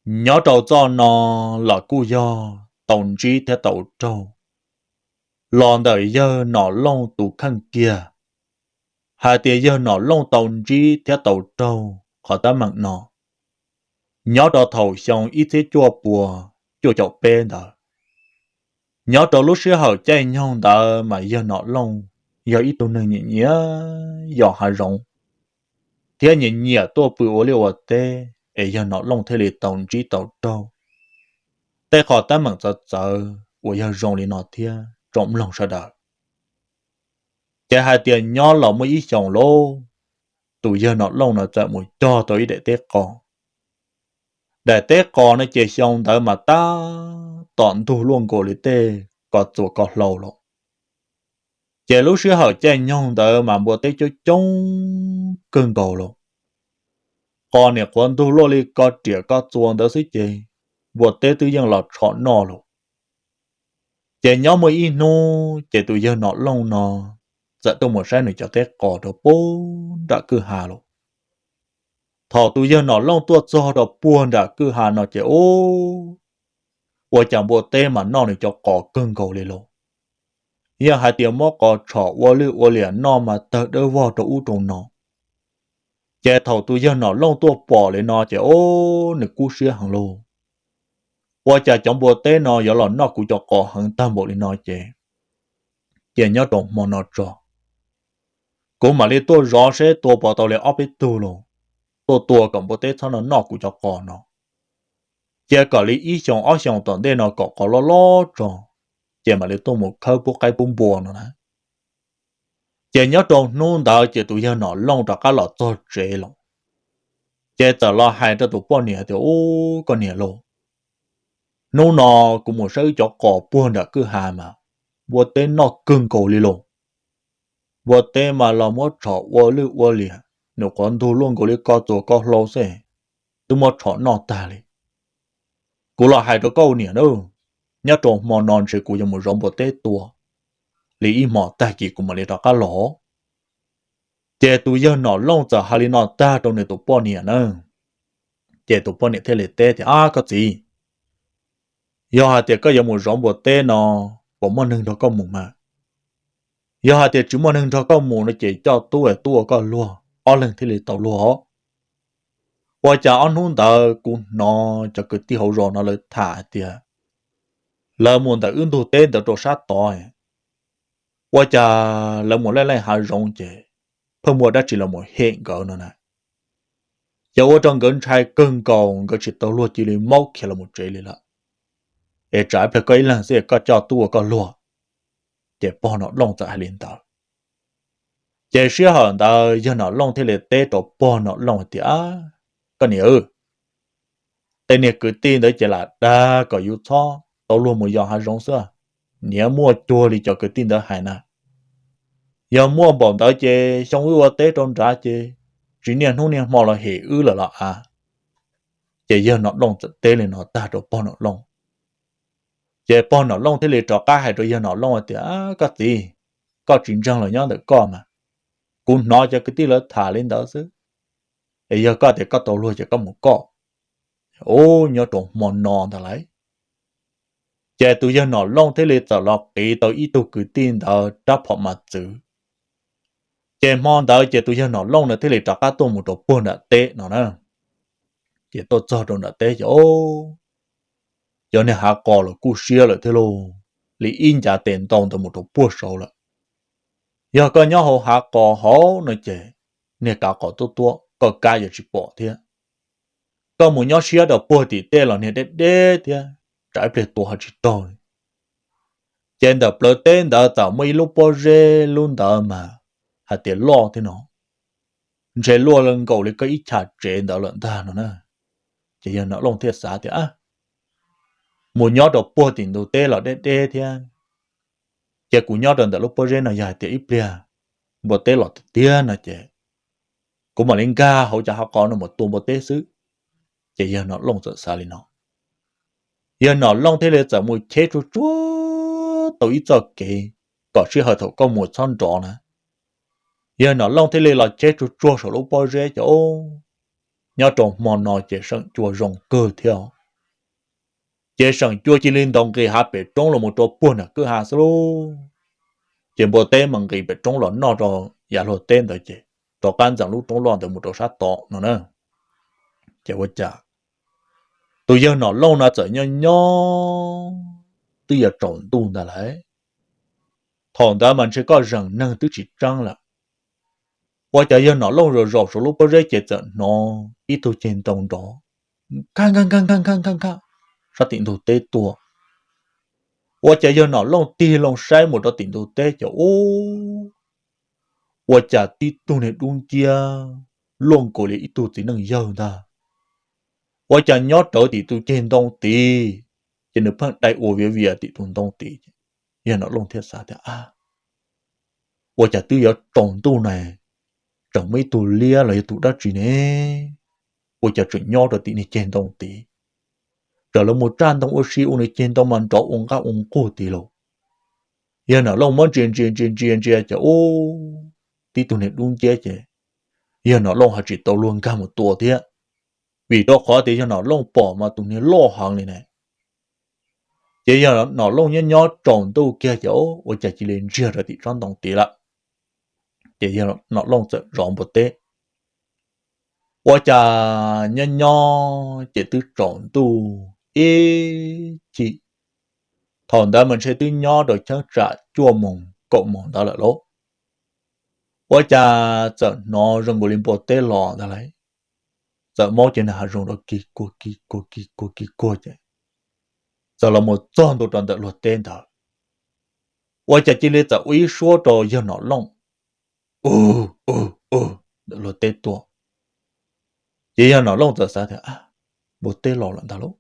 Nyob rau txoj no los kuj yog tau ntsib thiab tau raug los ntawm yawg Nom Looj tus kheej kiag. Hais tias yawg Nom Looj tau ntsib thiab tau raug qhov teeb meem no nyob rau thaum xyoo ib txhiab cuaj puas cuaj caum peb ntawd. Nyob rau lub sij hawm caij nyoog ntawd mas yawg Nom Looj yog ib tug neeg nyiam nyiam yos hav zoov thiab nyiam nyiam tuaj pw ua liaj ua teb, es yawg Nom Looj thiaj li tau ntsib tau raug tej qhov teeb meem txawv txawv uas yog zoo li no thiab tsoom mloog sawv daws. Ces hais tias nyob los muaj ib xyoos lauj, tus yawg Nom Looj no txawm mus cog tau ib daim teb qos. Daim teb qos no ces xyoo ntawd mas tab tom ntug luaj nkaus li tej ko txuas ko hlau lawm. Ces lub sij hawm caij nyoog ntawd mas npua teb coob coob kawg nkaus lawm. Qos niam qhuav ntug luaj li ko riam ko txuas ntawd xwb ces npua teb twb yeej los tshom noj lawm. Ces nyob muaj ib hnub ces tus yawg Nom Looj no txawm tuaj mus saib nws cov teb qos rau puag nram kwj ha lawm. Thaum tus yawg Nom Looj tuaj txog rau puag nram kwj ha no ces ub, ua cas npua teb mas noj nws cov qos kawg nkaus li lawm. Yeej hais tias muab qos tshom ua lwj ua liam noj mas tawg dawb vog rau ub rau no. Ces thaum tus yawg Nom Looj tuaj pom li no ces ub, nws kub siab heev lauj. Ua cas cov npua teb no yuav los noj kuv cov qos heev tag npaum li no ces, ces nyob rau hmo no tso, kuv mam li tuaj zov seb tua puas tau li ob peb tug los, tuaj tua kom npua teb txhob no noj kuv cov qos no. Cia kom li ib xyoos ob xyoos tom ntej no kom qos loj loj tso, ces mam li tuaj mus khawb pub qaib pub npua no na. Ces nyob rau hnub ntawd ces tus yawg Nom Looj rov qab los txog tsev lawm. Ces txawm los hais rau tus poj niam tias, Ub, koj niam lauj, hnub no kuv mus saib wb cov qos puag nram kwj ha mas npua teb noj kawg nkaus li lauj. Npua teb mas los muab tshom ua lwj ua liam, nws qhuav ntug luaj nkaus li ko txuas ko hlau xwb, twb muab tshom noj tag li. Kuv los hais rau koj ua niam na, nyob rau hmo no ntshe kuv yuav mus zov npua teb tua, li ib hmos tag kis kuv mam li rov qab los. Ces tus yawg Nom Looj txawm hais li no tag rau nws tus poj niam na. Ces tus poj niam thiaj li teb tias, Ab koj txiv, yog hais tias koj yuav mus zov npua teb no, puas muaj neeg nrog koj mus mas? Yog hais tias tsis muaj neeg nrog koj mus no ces coj tub es tub ua koj luag, ob leeg thiaj li tau luag os. Ua cas ob hnub ntawd kuv hnov cov kwv tij hauv zos no lawv tham hais tias lawv mus ntawm wb ntug teb ntawd rau sab tod, ua cas lawv mus laij laij hav zoov ces pheej muaj dab tsi los mus hem nkawd no na. Ces ua rau nkawd ntshai kawg nkaus, nkawd tsis tau luag cia li maub khiav los mus tsev li lawm. Es tsam ib pliag koj ib leeg xwb koj coj tub ua koj luag. Ces pog Nom Looj txawm hais li ntawd. Ces sij hawm ntawd yawg Nom Looj thiaj li teb rau pog Nom Looj hais tias, Koj niam, tej niag kwv tij ntawd ces lam dag kom yus txhob tau luag mus yos hav zoov xwb, niam, muaj cuag li cov kwv tij ntawd hais na. Yog muaj npaum ntawd ces xyoo wb ua teb rau nrad ces tsis niaj hnub niaj hmo los hem wb lawm los av. Ces yawg Nom Looj txawm teb li no tag rau pog Nom Looj. Ces pog Nom Looj thiaj li rov qab hais rau yawg Nom Looj hais tias, Koj txiv, koj tsis ntseeg los nyob ntawm koj mas, kuv hnov cov kwv tij lawv tham li ntawd xwb. Es yog koj tias koj tau luag ces koj mus koj. Ub, nyob rau hmo no ntag lauj, ces tus yawg Nom Looj thiaj li txawm los qiv tau ib tug kwv tij ntawd rab phom mas txwv. Ces hmo ntawd ces tus yawg Nom Looj na thiaj li rov qab tuaj mus rau puag nram teb no na. Ces tuaj txog rau nram teb ces, o, cov niag hav qos los kuj siab lawm thiab lauj, li ib ncav tes ntau ntawd mus rau puag saud lawm. Yog koj nyob hauv hav qos hauv no ces niag kav qos tuab tuab koj kab yuav tsis pom thiab. Koj mus nyob siab rau puag tim tej los niag deb deb thiab, tsam ib pliag tua ho tsis raug li. Ces ntawm plawv teb ntawd txawm muaj ib lub pob zeb, lub ntawd mas hais tias loj thiab no, ntshe luaj nkaus li koj ib cham tsev ntawd lawm ntag no na. Ces yawg Nom Looj thiaj xav tias, mus nyob rau puag tim ntug teb los deb deb thiab, ces kuv nyob rau ntawm lub pob zeb no yog hais tias ib pliag npua teb los tiag tiag no ces kuv mam li nkag hauv cov hav qos no mus tua npua teb xwb. Ces yawg Nom Looj txawm xav li no. Yawg Nom Looj thiaj li txawm mus cheb tsuag tsuag tau ib txoj kev kom sij hawm thaum koj mus txhob nrov na. Yawg Nom Looj thiaj li los cheb tsuag tsuag saum lub pob zeb ces, o, nyob rau hmo no ces seem cua zoo kawg thiab. Ces seem cua cia li ntaus nqis hav pem roob los mus rau puag nram kwj ha xwb lauj. Ces npua teb mas nqis pem roob los noj rau yav luag teb ntawd ces rov qab ntxeev lub roob loj ntawd mus rau sab tom no na. Ces ua cas tus yawg Nom Looj no txawm nyob nyob twb yuav tsaus ntuj ntag lauj. Thaum ntawd mas ntshe koj zeem neeg twb tsis tseeb lawm. Ua cas yawg Nom Looj zaum zaum saum lub pob zeb ces txawm hnov ib tug ceg ntoo nrov nkaj nkaj nkaj nkaj nkaj nkaj sab tim ntug teb tuaj. Ua cas yawg Nom Looj tig loo saib mus rau tim ntug teb ces ub, ua cas tib tug niag dub nciab luaj nkaus li ib tug txiv neej yawg ntag. Ua cas nyob rawv tim tus ceg ntoo tid, ces nws pheej dai ua viav vias tim tus ntoo tid. Yawg Nom Looj thiaj xav tias, ua cas twb yuav tsaus ntuj na, tseem muaj ib tug liab los yog tus dab tsi ne, ua cas tseem nyob rau tim niag ceg ntoo tid. Txawm lawv mus txaj ntoo ua si ua niag ceg ntoo mas nrov ua nqaj ua nqug tid lauj. Yawg Nom Looj muab ntsia ntsia ntsia ntsia ntsia ces ub, tib tug niag dub nciab ces yawg Nom Looj ho tsis tau luag nkag mus tua thiab, vim rau qhov tias yawg Nom Looj pom mas tus niag loj heev li ne. Ces yawg Nom Looj nyob nyob tsaus ntuj kiag ces ua cas cia li ntsiag rau tim tsob ntoo tid lawm. Ces yawg Nom Looj txawm zov npua teb. Ua cas nyob nyob ces twb tsaus ntuj ib chim. Thaum ntawd mas ntshe twb nyob rau cheeb tsam cuaj moos kaum moos ntawd lawm lauj. Ua cas txawm hnov zoo nkaus li npua teb los ntag lauj. Txawm maub ces nws hav zoov rau kig kuag kig kuag kig kuag kig kuag ces txawm los mus txog ntua rau ntawm luag teb ntawd. Ua cas cia li txawm ua ib suab rau yawg Nom Looj, u u u, ntawm luag teb tuaj. Ces yawg Nom Looj txawm xav tias, npua teb los lawm ntag lauj,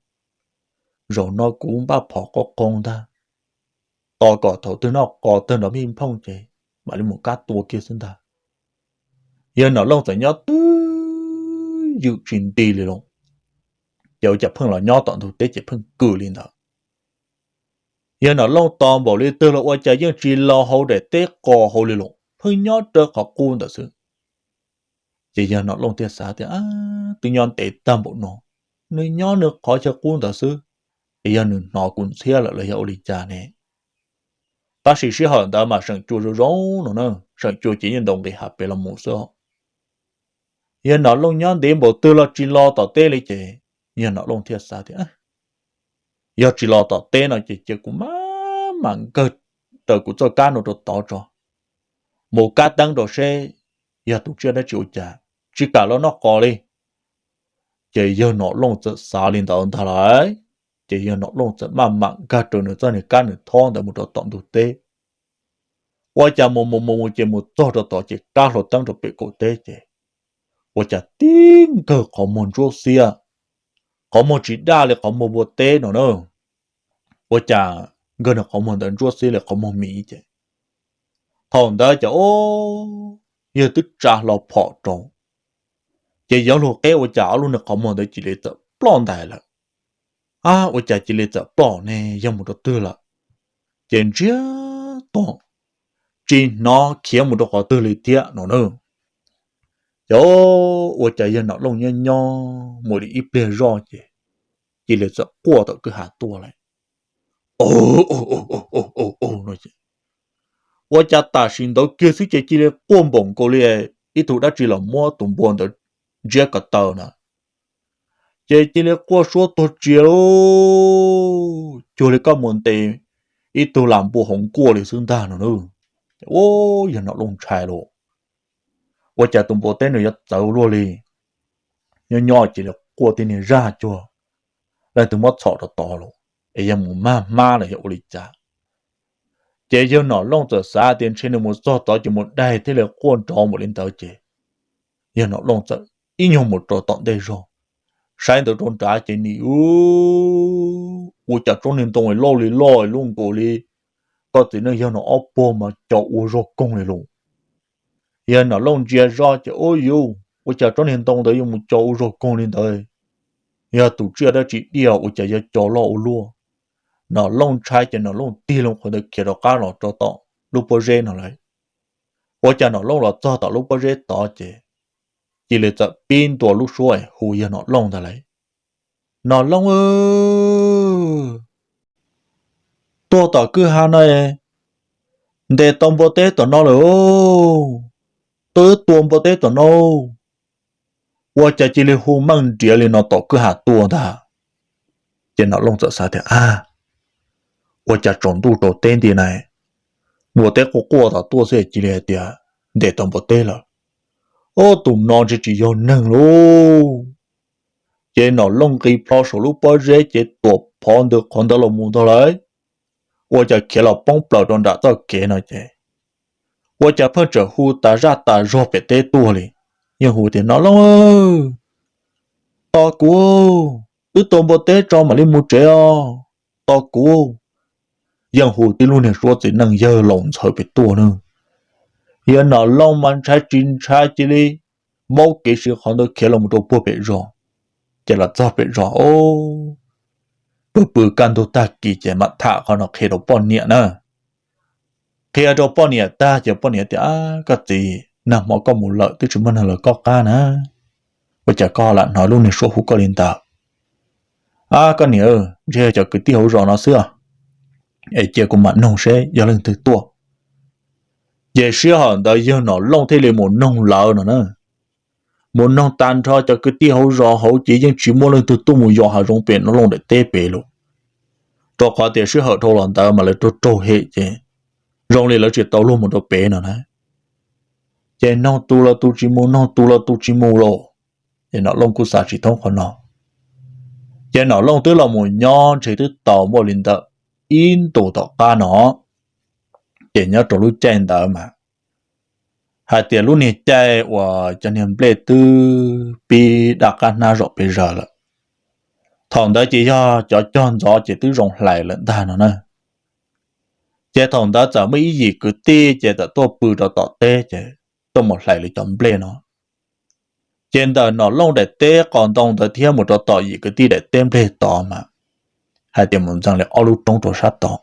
zaum no kuv npaj phom qos qoo ntag, tos kom thaum twg noj qos tag nrog mij phooj ces mam li mus kab tua kiag xwb ntag. Yawg Nom Looj txawm nyob twj ywm tsis nti li lauj. Ces ua cas pheej los nyob tom ntug teb ces pheej kws li ntawd. Yawg Nom Looj tos npaum li twg los ua cas yeej tsis los hauv daim teb qos hauv li lauj, pheej nyob rawv qhov qub ntawd xwb. Ces yawg Nom Looj thiaj xav tias, twb nyob ntev tag npaum no, nws nyob nws qhov chaw qub ntawd xwb, es yog nws hnov kuv ntxhiab lawm los yog ua li cas ne? Tab sis sij hawm ntawd mas seem cua zoo zoo no na, seem cua ces yeej ntaus nqis hav pem los mus xwb. Yawg Nom Looj nyob ntev npaum twg los tsis los tom teb li ces yawg Nom Looj thiaj xav tias, yog tsis los tom teb no ces cia kuv mam mam nkawg raws kuv txoj kab no rau tod tso, mus kab teeb rau seb yog tus tsiaj dab tsi ua cas tsis kam los noj qos li. Ces yawg Nom Looj txawm xav li ntawd ntag lauj. Ces yawg Nom Looj txawm maj mam nkag raws nws txoj niag kab nws thob ntawd mus rau tom ntug teb. Ua cas mus mus mus mus ces mus txog rau tod ces kab hlo teeb rau pem kaum teb ces ua cas tib nkawg qhov muag ntsuab xiab, qhov muag tsis daj li qhov muag npua teb no na. Ua cas nkawg nws qhov muag ntawd ntsuab xiab li qhov muag miv ces thaum ntawd ces o, yawg twb tsa hlo phom rau, ces yuav luag qeb ua cas ob lub nws qhov muag ntawd cia li txawm ploj ntais lawm. Ab, ua cas cia li txawm ploj ne, yog mus rau twg lawm? Ces ntsiag to, tsis hnov khiav mus rau qhov twg li thiab no na. Ces ua cas yawg Nom Looj nyob nyob mus li ib pliag zoj ces cia li txawm quaj tom kwj ha tuaj lawm. O, o, o, o, o, o no ces ua cas tam sim ntawd kiag xwb ces cia li quaj npaum nkaus li ib tug dab tsi los muab tus npua ntawd ntsiab ko taw na. Ces cia li quaj suab tuag tsias lauj, cuag li koj mus ntes ib tug lam npua hauv nkuaj li xwb ntag no na. Ces yawg Nom Looj ntshai lauj, ua cas tus npua teb no yuav txawv luaj li, nyob nyob cia li quaj tib niag zaj cuag leej twg muab txhom rau tod los es yog mus mag hmab los yog ua li cas. Ces yawg Nom Looj txawm xav tias ntshe nws mus txog tod ces mus daig thiaj li quaj nrov npaum li ntawd ces yawg Nom Looj txawm ib nyuag mus rau tom ntej zog, saib ntawd rau nrad ces nim ua cas tsob niag ntoo loj li loj luaj nkaus li koj txiv neej yawg no ob puag mas co ua zog koog li lauj. Yawg Nom Looj ntsia zoj ces ub yuv, ua cas tsob niag ntoo ntawd yuav mus co ua zog koog li ntawd, yog tus tsiaj dab tsi diaj ua cas yuav co loj ua luaj. Nom Looj ntshai ces Nom Looj tig loo qhov ntawd khiav rov qab los rau tom lub pob zeb no lawm. Ua cas Nom Looj los txog tom lub pob zeb tod ces cia li txawm pib ntua lub suab hu yawg Nom Looj ntag lauj. Nom Looj, tuag tom kwj ha no, ntes tau npua teb tom no lawm, tuaj wb tua npua teb tom no. Ua cas cia li hu meej nriav li no tom kwj ha tuaj ntag. Ces Nom Looj txawm xav tias, a, ua cas tsaus ntuj rau teb nti na, npua teb quaj quaj tom tuaj xwb cia li hais tias ntes tau npua teb lawm. Ob, tus no ntshe tsis yog neeg lauj. Ces Nom Looj nqis plho saum lub pob zeb ces tuam phov ntws qhov ntawd los mus ntag lauj. Ua cas khiav los poob plaws rau nram txoj kev no ces ua cas pheej tseem hu tas zaj tas zog pem teb tuaj li. Yeej hu tias, Nom Looj, tos kuv, wb tua npua teb tso mam li mus tsev os, tos kuv. Yeej hu tib lub niag suab txiv neej yawg laus ntxhawv pem tuaj na. Yawg Nom Looj mas ntshai tsis ntshai cia li maub kev si qhov ntawd khiav los mus rau puag pem zos. Ces los txog pem zos, pw pw kaj ntug tag kis ces mam tham qhov no qhia rau poj niam na. Qhia rau poj niam tag ces poj niam tias, koj txiv, nag hmo koj mus lawm twb tsis muaj neeg lawv koj qab na, ua cas koj lam hnov lub niag suab hu koj li ntawd? A, koj niam, ntshe yog cov kwv tij hauv zos no xwb os, es cia kuv mam noog seb yog leej twg tuaj. Ces sij hawm ntawd yawg Nom Looj thiaj li mus noog lawv no na. Mus noog tag nrho cov kwv tij hauv zos hauv ces yeej tsis muaj leej twg tuaj mus yos hav zoov pem Nom Looj daim teb pem lawm, rau qhov tias sij hawm dhau los ntawd mas lawv raug raug hem ces zoo li lawv tsis tau luag mus rau pem no na. Ces noog tus los tus tsis mus, noog tus los tus tsis mus lauj. Ces Nom Looj kuj xav tsis thoob qhov no. Ces Nom Looj twb los mus nyob ntshe twb tau muaj li ntawm ib ntus tom qab no. Ces nyob rau lub caij ntawd mas hais tias lub niag caij uas cov niag nplej twb pib daj qab hnab zom pes zaws lawm. Thaum ntawd ces yog cov cog ntxov ces twb zoo hlais lawm ntag no na. Ces thaum ntawd txawm muaj ib yim kwv tij ces txawm tuaj pw rau tom teb ces tuaj mus hlais lawv cov nplej no. Ces ntawm Nom Looj daim teb qos ntoo ntawd thiab mus rau tom yim kwv tij daim teb nplej tod mas hais tias mus ntxeev li ob lub roob rau sab tod.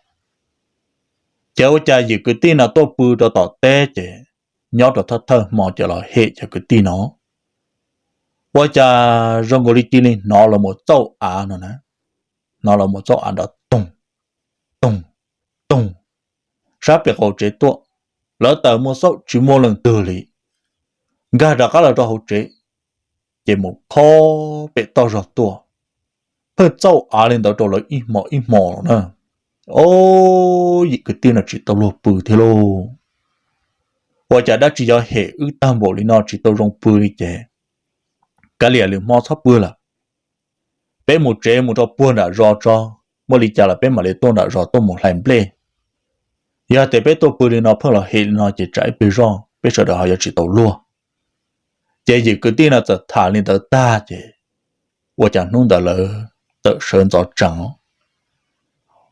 Ces ua cas yim kwv tij no tuaj pw rau tom teb ces nyob rau thawj thawj hmo ces los hem cov kwv tij no. Ua cas zoo nkaus li cia li hnov los mus txauj av no na, hnov los mus txauj av nrov toog, toog, toog sab pem qaum tsev tuaj. Lawv tawm mus xauj tsis muaj leej twg li, nkag rov qab los rau hauv tsev, ces mus khob pem toj zog tuaj, pheej txauj av li ntawd rau lawv ib hmo ib hmo los na. Ob, yim kwv tij no tsis tau luag pw thiab lauj. Ua cas dab tsi yuav hem wb tag npaum li no tsis tau zoo pw li ces kav liam lwm hmo txhob pw lawm. Peb mus tsev mus rau puag nram zos tso, muaj li cas los peb mam li tuaj nram zos tuaj mus hlais nplej. Yog tias peb tuaj pw li no pheej los hem li no ces tsam ib pliag zoj peb sawv daws ho yuav tsis tau luag. Ces yim kwv tij no txawm tham li ntawd tag ces ua cas hnub ntawd lawv txawm sawv ntxov tsees.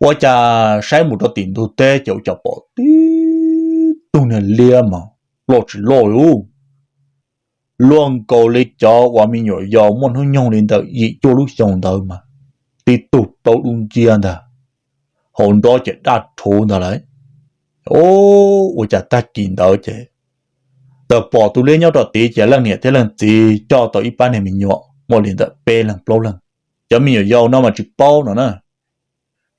Ua cas saib mus rau tim ntug teb ces ua cas pom tib tug niag liab mas loj tsis loj li, luaj nkaus li cov uas me nyuam yaus muaj hnub nyoog li ntawm yim cuaj lub xyoo ntawd mas tib tug plaub dub nciab ntag, hauv nrob ces daj rhuv ntag lauj. Ua cas tag kis ntawd ces txawm pom tus liab nyob rau tid ces leej niam thiab leej txiv coj tau ib pab niag me nyuam muaj li ntawm peb leeg plaub leeg. Cov me nyuam yaus no mas tsis paub no na,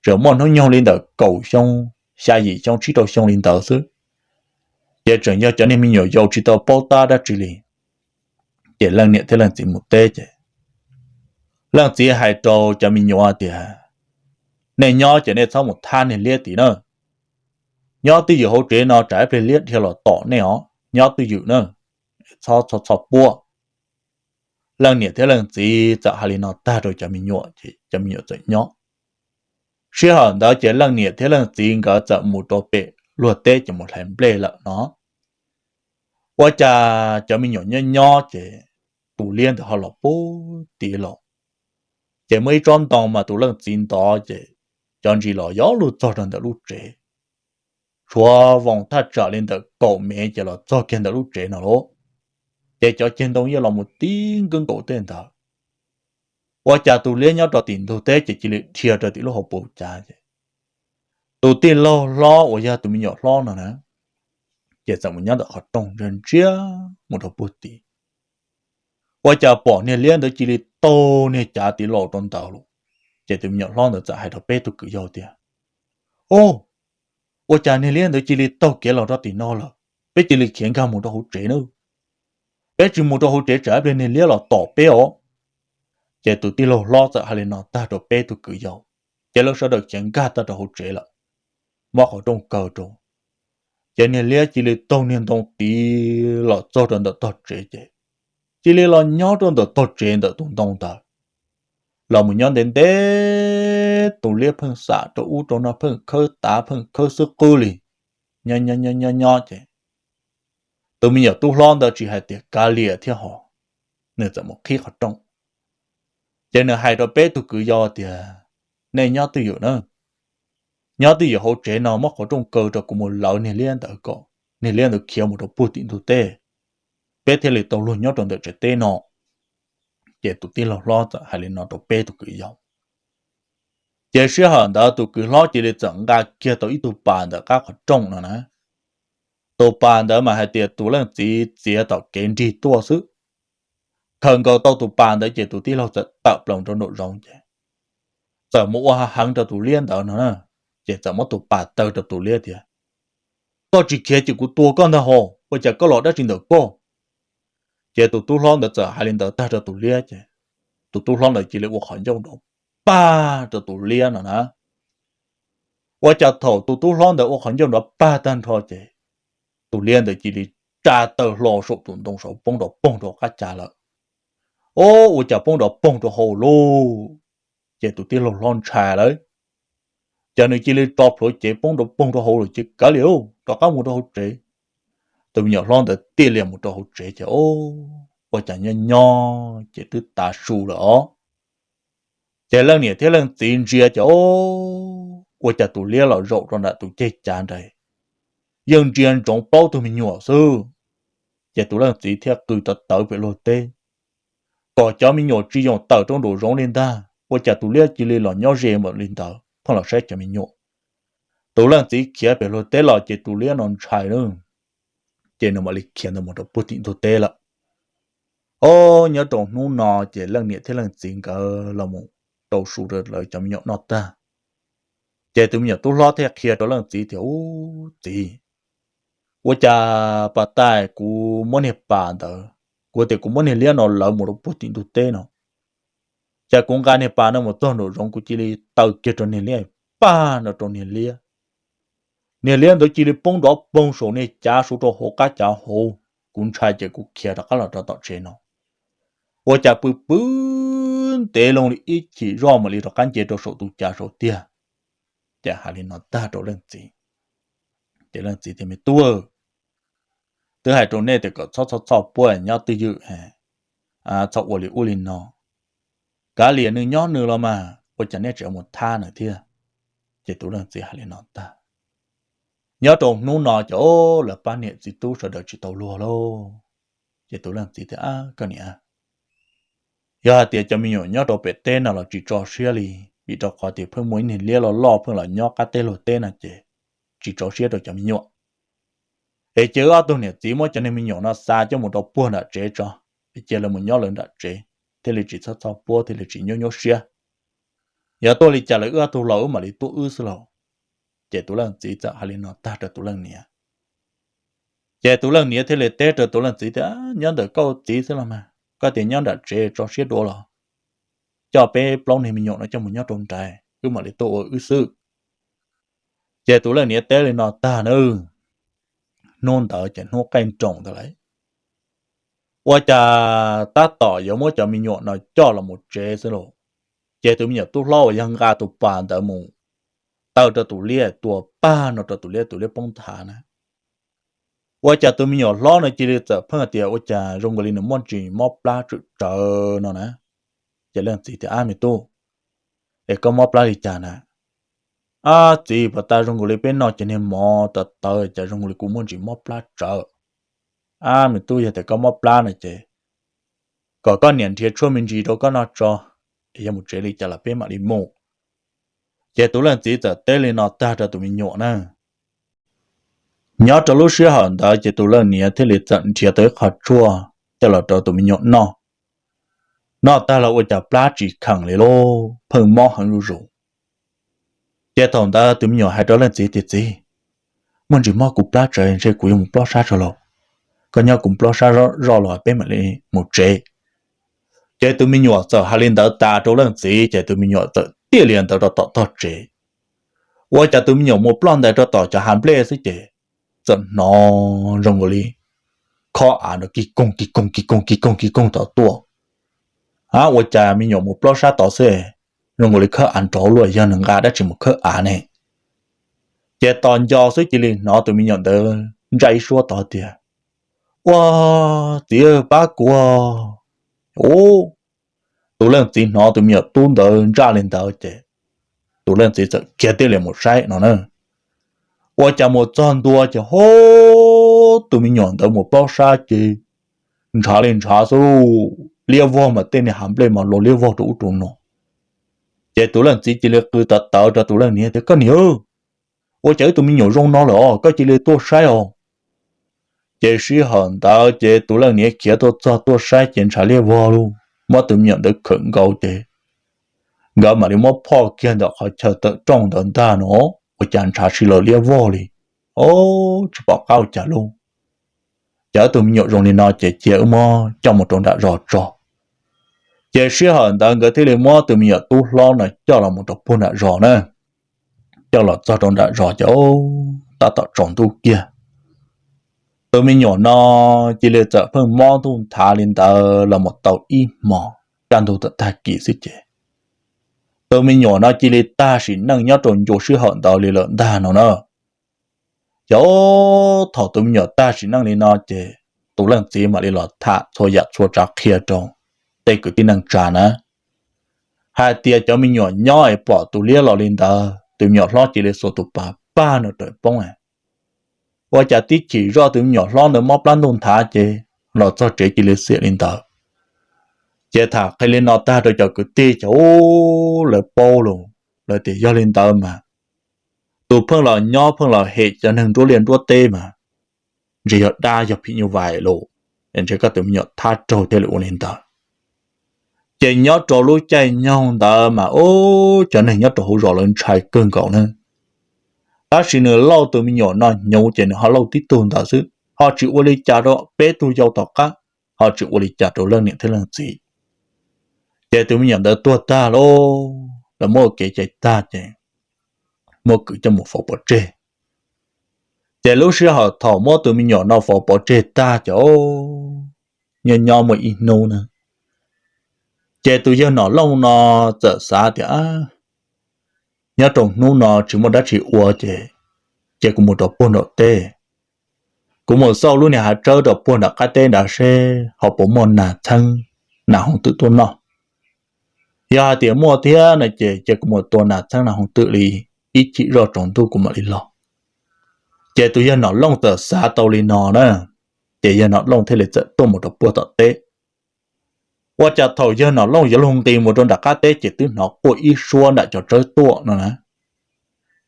tseem muaj hnub nyoog li ntawm kaum xyoo, xya yim xyoo tsib rau xyoo li ntawd xwb. Ces tseem yog cov niag me nyuam yaus tsis tau paub tab dab tsi li. Ces leej niam thiab leej txiv mus teb ces leej txiv hais rau cov me nyuam tias, nej nyob ces nej txhob mus thab niag liab tid na. Nyob twj ywm hauv tsev no tsam ib pliag liab dhia los tom nej os, nyob twj ywm na, txhob txhob txhob puab. Leej niam thiab leej txiv txawm hais li no tag rau cov me nyuam ces cov me nyuam txawm nyob. Sij hawm ntawd ces leej niam thiab leej txiv nkawd txawm mus rau pem luag teb ces mus hlais nplej lawm no. Ua cas cov me nyuam nyob nyob ces tus liab ntawd ho los puag tid los. Ces muaj ib tsob ntoo mas tus leej txiv ntov ces cov ntsis los yuav luag txog rau ntawm lub tsev. Tshuav voos thaj tsam li ntawm kaum mev ces los txog kiag ntawm lub tsev no lauj. Ces cov ceg ntoo yeej los mus tib nkaug nkaus tej ntawd. Ua cas tus liab nyob rau tim ntug teb ces cia li dhia rau tim lub hauv paus cas ces tus tij laug hlob uas yog tus me nyuam hlob no na, ces txawm mus nyob ntawm qhov rooj ntsia ntsia mus rau puag tid. Ua cas pom niag liab ntawd cia li taug niag cav tiv los rau ntawd lawm. Ces tus me nyuam hlob ntawd txawm hais rau peb tug kwv yau tias, Ub, ua cas niag liab ntawd cia li taug kev los rau tim no lawm, peb cia li khiav nkag mus rau hauv tsev nawb. Peb tsis mus rau hauv tsev tsam ib pliag niag liab los tom peb os. Ces tus tij laug hlob txawm hais li no tag rau peb tug kwv yau, ces lawv sawv daws khiav nkag tag rau hauv tsev lawm, muab qhov rooj kaw rau. Ces niag liab cia li taug niag ntoo tiv los txog rau ntawm tog tsev ces cia li los nyob rau ntawm tog tsev ntawm tus ntoo ntawd. Los mus nyob ntev ntev, tus liab pheej xam rau ub rau no, pheej khawb tav pheej khawb xwb qwb li, nyob nyob nyob nyob ces tus me nyuam tub hlob ntawd tsis hais tias kav liam thiab ho, nws txawm mus qhib qhov rooj. Ces nws hais rau peb tug kwv yau tias, Nej nyob twj ywm na, nyob twj ywm hauv tsev no, muab qhov rooj kaw rau kuv mus lawv niag liab ntawd kom niag liab ntawd khiav mus rau puag tim ntug teb, peb thiaj li tau luag nyob rau ntawm tsev teb no. Ces tus tij laug hlob txawm hais li no rau peb tug kwv yau. Ces sij hawm ntawd tus kwv hlob cia li txawm nqa kiag tau ib tug pas ntawm qab qhov rooj no na. Tus pas ntawd mas hais tias tus leej txiv txiav tom kev nrig tuaj xwb. Khaws nkaus tau tus pas ntawd ces tus tij laug txawm tawm plaws rau nraum zoov ces txawm mus ua heev rau tus liab ntawd no na. Ces txawm muab tus pas taw rau tus liab tias, Koj tsis khiav ces kuv tua koj ntag hos, ua cas koj los dab tsi ntawm koj? Ces tus tub hlob ntawd txawm hais li ntawd tag rau tus liab ces tus tub hlob ntawd cia li ua qhov ncauj nrov pag rau tus liab no na. Ua cas thaum tus tub hlob ntawd ua qhov ncauj nrov pag tag nrho ces tus liab ntawd cia li tsa taw hlo saum tus ntoo saud poob nrov poog rau qab cas lawm. Ub, ua cas poob nrov poog rau hauv lauj? Ces tus tij laug hlob ntshai lawm, ces nws cia li tso plhuav cev poob nrov poog rau hauv lawm ces kav liam lauj, rov qab mus rau hauv tsev. Tus me nyuam hlob ntawd thiaj li mus rau hauv tsev ces ub, ua cas nyob nyob ces twb tav su lawm os. Ces leej niam thiab leej txiv ntsia ces ub, ua cas tus liab los zaum rau nram tus ceg cav nrad, yeej ntsia ntsoov plaub tug me nyuam xwb. Ces tus leej txiv thiaj qw tawv tawv pem luag teb, kom cov me nyuam tsis yoom tawm rau nraum zoov li ntag, ua cas tus liab cia li los nyob ze npaum li ntawd pheej los saib cov me nyuam. Tus leej txiv khiav pem luag teb los ces tus liab no ntshai lawm, ces nws mam li khiav ntawd mus rau puag tim ntug teb lawm. Ob, nyob rau hnub no ces leej niam thiab leej txiv nkawd los mus rau su rau lawv cov me nyuam noj tag, ces tus me nyuam tub hlob thiaj qhia rau leej txiv tias, Ub txiv, ua cas pas tais kuv muab niag pas ntawd, kuv tias kuv muab niag liab no lawv mus rau puag tim ntug teb no, cas kuv nqa niag pas no mus txog nraum zoov kuv cia li taw kiag rau niag liab, pag no rau niag liab. Niag liab ntawd cia li poob nrov poog saum niag cav saud rau hauv qab cav hauv. Kuv ntshai ces kuv khiav rov qab los rau tom tsev no. Ua cas pw pw ntev loo li ib chim zoj mam li rov qab nce rau saum tus cav saud tiag. Ces hais li no tag rau leej txiv, ces leej txiv tias, Me tub, twb hais rau nej tias kom txhob txhob txhob puab nyob twj ywm, txhob ua li ub li no. Kav liam nws nyob nws los mas, ua cas nej tseem mus thab nws thiab? Ces tus leej txiv hais li no tag. Nyob rau hnub no ces lawv pab niam txiv tub sawv daws tsis tau luag lauj. Ces tus leej txiv tias, Koj niam, yog hais tias cov me nyuam nyob rau pem teb no los tsis tso siab li, vim rau qhov tias pheej muaj ib niag liab loj loj pheej los nyob qab teb luag teb no ces tsis tso siab rau cov me nyuam. Es cia wb ob tug niam txiv muab cov niag me nyuam no xa coj mus rau puag nram tsev tso, es cia lawv mus nyob lawv nram tsev, thiaj li tsis txhob txhob puab thiaj li tsis nyuaj nyuaj siab. Yog tuaj li cas lawv wb ob tug los wb mam li tuaj wb xwb lauj. Ces tus leej txiv txawm hais li no tag rau tus leej niam. Ces tus leej niam thiaj li teb rau tus leej txiv tias, Nyob ntawm koj txiv xwb los mas, koj tias nyob nram tsev tso siab dua los coj peb plaub niag me nyuam no coj mus nyob rau nrad, wb mam li tuaj ua wb xwb. Ces tus leej niam teb li no tag nawb, hnub ntawd ces hnub qaij nroos ntawd lawm, ua cas tab tom yuav muab cov me nyuam no coj los mus tsev xwb lauj, ces tus me nyuam tub hlob uas yog nqa tus pas ntawd mus taw rau tus liab tua pag no rau tus liab, tus liab poob nthav na. Ua cas tus me nyuam hlob no cia li txawm pheej tias ua cas zoo nkaus li nws muaj ntsis mob plab tsawm tsawv no na. Ces leej txiv tias, Ab me tub, es koj mob plab li cas na? Ab txiv, pas tas zoo nkaus li peb noj cov niag mov tawv tawv cas zoo nkaus li kuv muaj ntsis mob plab tsawv. Ab me tub, yog tias koj mob plab no ces kom koj niam nrhiav tshuaj me ntsis rau koj noj tso, es yog mus tsev li cas los peb mam li mus. Ces tus leej txiv txawm teb li no tag rau tus me nyuam na. Nyob rau lub sij hawm ntawd ces tus leej niam thiaj li txawm nrhiav tau ib qho tshuaj coj los rau tus me nyuam noj. Noj tag los ua cas plab tsis kheem li lauj, pheej mob heev zuj zus. Ces thaum ntawd tus me nyuam hais rau leej txiv tias, Txiv, muaj ntsis mob kuv plab tsawv ntshe kuv yuav mus plob sab tso lauj. Koj nyob kuv plob sab zoj los peb mam li mus tsev. Ces tus me nyuam txawm hais li ntawd tas rau leej txiv ces tus me nyuam txawm tiaj li ntawd rau tom tog tsev. Ua cas tus me nyuam mus ploj ntais rau tom cov hav nplej xwb ces txawm hnov zoo nkaus li khob av no kis koog kis koog kis koog kis koog kis koog tom tuaj. Ab, ua cas me nyuam mus plob sab tod xwb, zoo nkaus li khawb av nrov luaj, yog nws nqa dab tsi mus khawb av ne? Ces tos nco xwb cia li hnov tus me nyuam ntawd ntsaj ib suab tod tias, Ua, txiv pab kuv. Ub, tus leej txiv hnov tus me nyuam tub ntawd ntsaj li ntawd ces tus leej txiv txawm kiag tiaj li mus saib no na. Ua cas mus txog ntua ces ho, tus me nyuam ntawd mus plob sab ces ntshav li ntshav xwb, liab vog mas tej niag hav nplej mas los liab vog rau ub rau no. Ces tus leej txiv cia li qw tawv tawv rau tus leej niam tias, Koj niam, ua cas wb tus me nyuam zoo no lawm os, koj cia li tuaj saib os. Ces sij hawm ntawd ces tus leej niam khiav tuaj txog tuaj saib ces ntshav liab vog lauj, muab tus me nyuam ntawd khawm nkaus ces nkawd mam li muab phoj kiag ntawm qhov chaw tawm rooj ntawd ntag no, ua cas ntshav sib law liab vog li, o, tsis pom qab ua cas lauj. Ces wb tus me nyuam zoo li no ces cia wb muab coj mus rau nram zos tso. Ces sij hawm ntawd nkawd thiaj li muab tus me nyuam tub hlob no coj los mus rau puag nram zos na. Coj los txog rau nram zos ces tab tom tsaus ntuj kiag, tus me nyuam no cia li txawm pheej mob ntuj nthav li ntawd los mus tau ib hmos, kaj ntug txawm tag kis xwb ces tus me nyuam no cia li tag sim neej nyob rau ncua sij hawm ntawd li lawm ntag no na. Ces thaum tus me nyuam tag sim neej li no ces tus leej txiv mam li los tham txhua yam txhua tsav qhia rau tej kwv tij neej tsa na, hais tias cov me nyuam nyob es pom tus liab los li ntawd, tus me nyuam hlob cia li xuas tus pas pag nws raws poob. Ua cas tib chim zoj tus me nyuam hlob ntawd mob plab ntuj nthav ces los txog tsev cia li xiam li ntawd. Ces tham qhia li no tag rau cov kwv tij ces ub, lawv paub lawm, lawv tias yog li ntawd mas tus pheej los nyob pheej los hem cov neeg nruab liaj nruab teb mas ntshe yog dab yog phim nyuj vais lawm, ntshe koj tus me nyuam thab raug thiaj li ua li ntawd. Ces nyob rau lub caij nyoog ntawd mas ub, cov neeg nyob rau hauv zos lawv ntshai kawg nkaus na. Tab sis nws lauj tus me nyuam no hnyuv ces nws ho lauj tib tug ntawd xwb, ho tsis ua li cas rau peb tug yau tom qab, ho tsis ua li cas rau leej niam thiab leej txiv. Ces tus me nyuam ntawd tuag tag lauj, lawv muab ua kev cai tag ces muab kwv coj mus faus pov tseg. Ces lub sij hawm thaum muab tus me nyuam no faus pov tseg tag ces nyob nyob muaj ib hnub na, ces tus yawg Nom Looj no txawm xav tias, nyob rau hnub no tsis muaj dab tsi ua ces, ces kuv mus rau puag nram teb, kuv mus xauj lub niag hav tsawb rau puag nram qab teb nrad seb ho puas muaj nas txheeb nas hoov twm tuaj noj. Yog hais tias muaj thiab no ces, ces kuv mus tua nas txheeb nas hoov twm li ib chim zoj tsaus ntuj kuv mam li los. Ces tus yawg Nom Looj txawm xav tau li no na, ces yawg Nom Looj thiaj li txawm tuaj mus rau puag tom teb. Ua cas thaum yawg Nom Looj yuav luag nqis mus rau nram qab teb ces twb hnov quaj ib suab nram cov tsawb tuaj no na.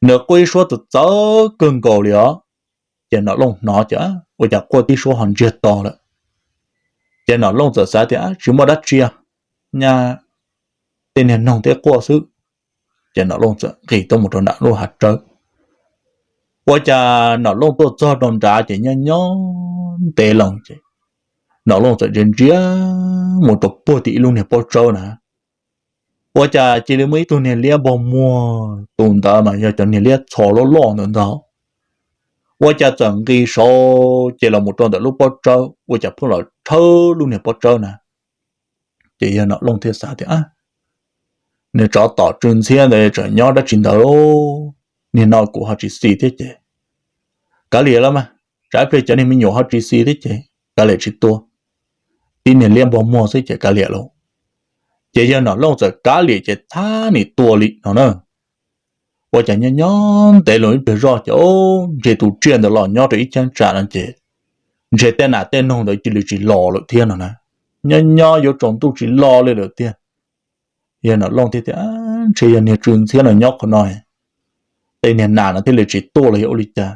Nws quaj ib suab txawv txawv kawg nkaus li os. Ces Nom Looj hnov ces ua cas quaj tib suab ho ntsiag to lawm. Ces Nom Looj txawm xav tias tsis muaj dab tsi, nyaj tej niag noog tej quaj xwb. Ces Nom Looj txawm nqis tuaj mus rau nram lub hav tsawb. Ua cas Nom Looj tuaj txog rau nrad ces nyob nyob ntev loo ces Nom Looj txawm ntsia ntsia mus rau puag tim ib lub niag pob tsawb na. Ua cas cia li muaj ib tug niag liab npog muag, tus ntawd mas yog cov niag liab txho loj loj ntawd ntag. Ua cas txawm nqis saud ces los mus rau ntawm lub pob tsawb, ua cas pheej los tshawb lub niag pob tsawb na. Ces yawg Nom Looj thiaj xav tias, niag tsov tom tsw ntxhiab ntawd tseem nyob dab tsi ntawd, niag no kuv ho tsis xis thiab ces kav liam los mas, tsam ib pliag cov niag me nyuam ho tsis xis thiab ces kav liam tsis tua, tib niag liab npog muag xwb ces kav liam lauj. Ces yawg Nom Looj txawm kav liam ces thab nim tua li no na. Ua cas nyob nyob ntev loo ib pliag zoj ces ntshe tus tsiaj ntawd los nyob rau ib cheeb tsam no ces ntshe tej nas tej noog ntawd cia li tsis los lawm thiab no na. Nyob nyob yuav tsaus ntuj tsis los li lawm tiag. Yawg Nom Looj thiaj tias, ntshe yog niag tsw ntxhiab no nyob qhov no, tej niag nas no thiaj li tsis tuaj los yog ua li cas.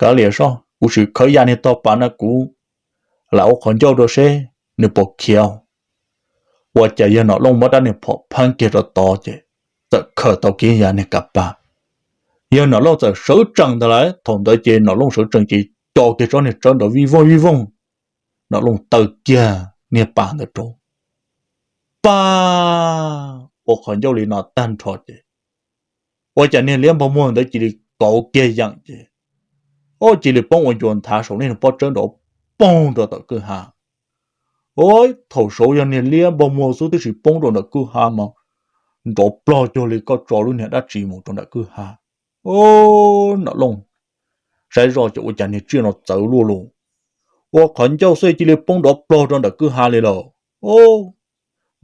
Kav liam soj, kuv sim khawb ya niag tog pas no kuv lam ua qhov ncauj rau seb nws puas khiav. Ua cas yawg Nom Looj muab rab niag phom pheeb kiag rau tod ces txawm khaws tau kiag yav niag kav paj. Yawg Nom Looj txawm sawv tsees ntag lauj. Thaum ntawd ces Nom Looj sawv tsees ces co kiag tsob niag tsawb nrov vij voog vij voog. Nom Looj taw kiag niag pas ntawd rau, pag, ua qhov ncauj li no tag nrho ces ua cas niag liab npog muag ntawd cia li kauv kiag yeem ces, o, cia li poob ua ncua nthav saum niag pob tsawb nrov poog rau tom kwj ha. O, thaum saud yog niag liab npog muag xwb, tab sis poob rau nram kwj ha mas nrov plog cuag li koj tso lub niag dab tsi mus rau nram kwj ha. O, Nom Looj saib zoj ces ua cas niag tsiaj no txawv luaj lus, ua qhov ncauj xwb cia li poob nrov plog rau nram kwj ha li lawm. O,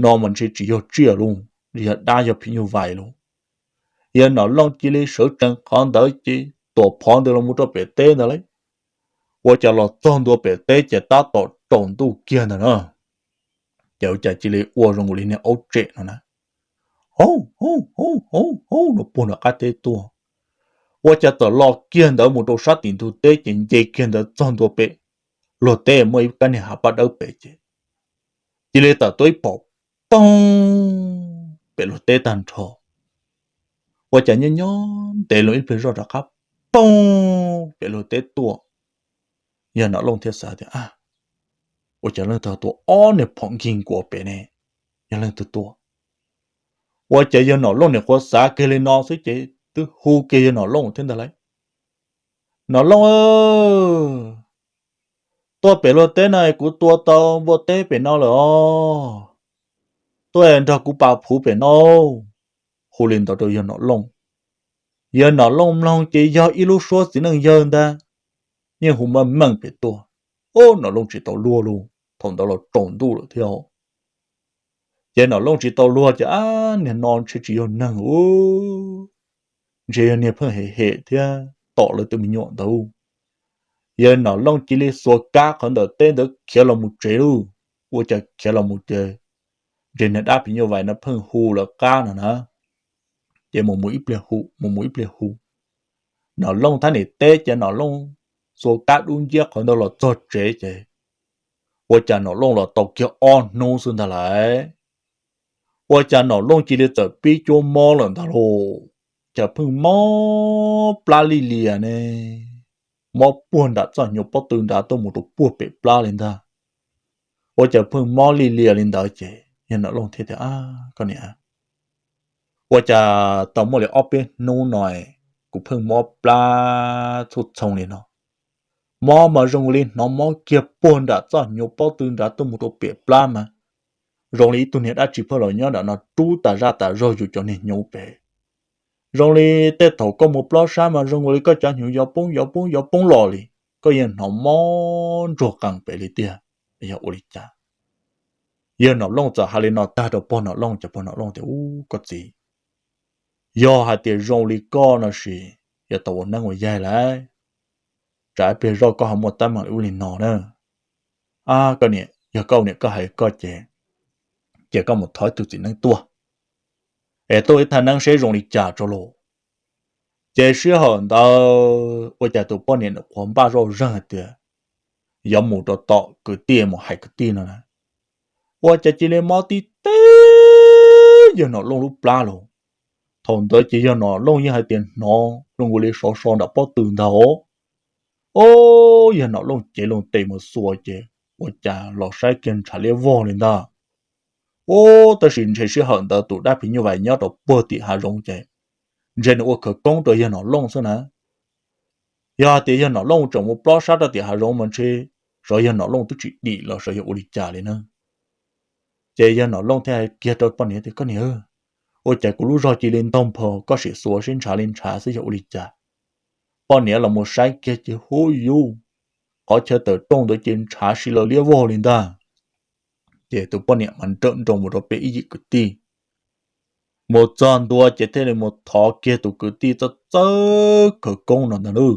no mas ntshe tsis yog tsiaj lauj, yog dab yog phim nyuj vais lauj. Yawg Nom Looj cia li sawv tsees qhov ntawd ces tuam phov ntawd los mus rau pem teb ntawd lauj. Ua cas los txog ntua pem teb ces tab tom tsaus ntuj kiag ntawd na. Ces ua cas cia li ua zoo li niag aub tsem no na, hauv hauv hauv hauv hauv no puag nram qab teb tuaj. Ua cas txawm los kiag ntawd mus rau sab tim ntug teb ces nce kiag ntawd txog ntua pem luag teb muaj ib kab niag hav paj dawb pem ces cia li tawm tuaj ib phom poog pem luag teb tag nrho. Ua cas nyob nyob ntev los ib pliag zoj rov qab poog pem luag teb tuaj. Yawg Nom Looj thiaj xav tias, ua cas leej twg tua ob niag phom nkig nkuas pem ne? Yog leej twg tua? Ua cas yawg Nom Looj nim qhuav xav kiag li no xwb ces twb hu kiag yawg Nom Looj thiab ntag lauj. Nom Looj, tuaj pem luag teb no es kuv tua tau npua teb pem no lawm os. Tuaj nrog kuv pas phuv pem no. Hu li ntawd rau yawg Nom Looj. Yawg Nom Looj mloog ces yog ib lub suab txiv neej yawg ntag, yeej hu meej meej pem tuaj. Ub, Nom Looj tsis tau luag lauj, thaum ntawd los tsaus ntuj lawm thiab. Ces Nom Looj tsis tau luag ces, ab, niag no ntshe tsis yog neeg ub, ntshe yog niag pheej hem hem thiab tom lawv tus me nyuam ntawd. Yawg Nom Looj cia li xuas kab qhov ntawm teb ntawd khiav los mus tsev lauj. Ua cas khiav los mus ces ntshe niag dab phim nyuj vais no pheej hu lawv qab no na. Ces mus mus ib pliag hu, mus mus ib pliag hu. Nom Looj thiaj nim teb ces Nom Looj xuas kab dub nciab qhov ntawd los txog tsev ces ua cas Nom Looj los tau kiag ob hnub xwb ntag lauj. Ua cas Nom Looj cia li txawm pib cuab mob lawm ntag lauj. Cas pheej mob plab lij lias ne, mob puag nram txoj hnyuv pob tw nrad tuaj mus rau puag pem plab li ntag. Ua cas pheej mob lij lias li ntawd ces yawg Nom Looj thiaj tias, koj niam, ua cas tau muaj li ob peb hnub no kuv pheej mob plab txhua txhooj li no. Mob mas zoo li hnov mob kiag puag nram txoj hnyuv pob tw nrad tuaj mus rau pem plab mas zoo li ib tug niag dab tsi pheej los nyob nram no rub tas zaj tas zog yus cov niag hnyuv pem. Zoo li tej thaum koj mus plob sab mas zoo li koj cov hnyuv yuav poob yuav poob yuav poob los li, koj yeej hnov mob ntsuag qees pem li tiag, yog ua li cas? Yawg Nom Looj txawm hais li no tag rau pog Nom Looj ces pog Nom Looj tias, ub, koj txiv, yog hais tias zoo li koj no ces yuav tau ua neeb ua yaig lauj. Tsam ib pliag zoj koj ho muaj teeb meem li ub li no na. Ab, koj niam, yog koj niam koj hais koj ces, ces koj mus thov ib tug txiv neeb tuaj, es tuaj ib thaj neeb seb zoo li cas tso lauj. Ces sij hawm ntawd ua cas tus poj niam nws qhuav npaj zoj zeeg hais tias yuav mus rau tom kwv tij mus hais kwv tij no na. Ua cas cia li mob tib teb yawg Nom Looj lub plab lauj. Thaum ntawd ces yawg Nom Looj yeej hais tias hnov zoo nkaus li sov so nram pob tw ntag. Ub, yawg Nom Looj cev loo tes mus xuas ces ua cas los saib kiag ntshav liab vog li ntag. Ub, tab sis ntshe sij hawm ntawd tus dab phim nyuj vais nyob rau puag tim hav zoov ces ntshe nws ua khawv koob rau yawg Nom Looj xwb na. Yog hais tias yawg Nom Looj tseem mus plob sab rau tim hav zoov mas ntshe xyov yawg Nom Looj twb tsis dim los xyov yog ua li cas li na. Ces yawg Nom Looj thiaj hais kiag rau poj niam tias, koj niam, ua cas kuv lub zog cia li ntog nphau, koj sim xuas seb ntshav li ntshav xwb yog ua li cas? Poj niam los mus saib kiag ces huj yuj, qhov chaw tawm rooj ntawd ces ntshav si lawv liab vog li ntag. Ces tus poj niam mas nrawm nroos mus rau pem ib yim kwv tij, mus txog ntua ces thiaj li mus thov kiag tus kwv tij txawj txawj khawv koob no ntag lauj.